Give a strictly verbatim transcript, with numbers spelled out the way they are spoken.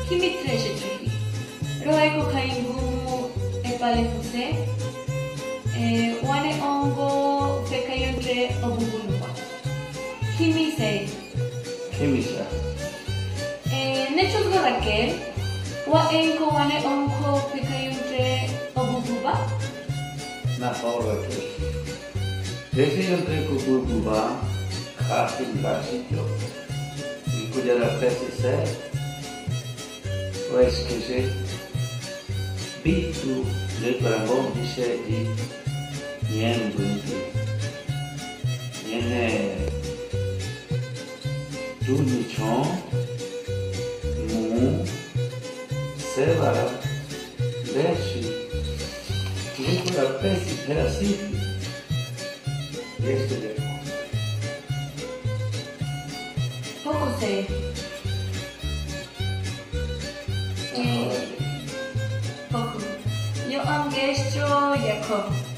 Kimi treće čuhi. Roeko kaingumu e pale Hose, e, vane ongo fekajuntre obubunuba. Kimi se. Kimi se. E, ne čozgo Rakel, va enko vane onko fekajuntre obububa. Na pa Rakel. Fekajuntre obububa, kafin gaši kyo. Iku djara pesi se, Vajkeže, bitu le prambon diše di njen bunti. Njene duni čhon, mu, seva, leši, le kora pesi perasiti. Jeste le. Poco sei? Eh, poco. Io angesto Jacob.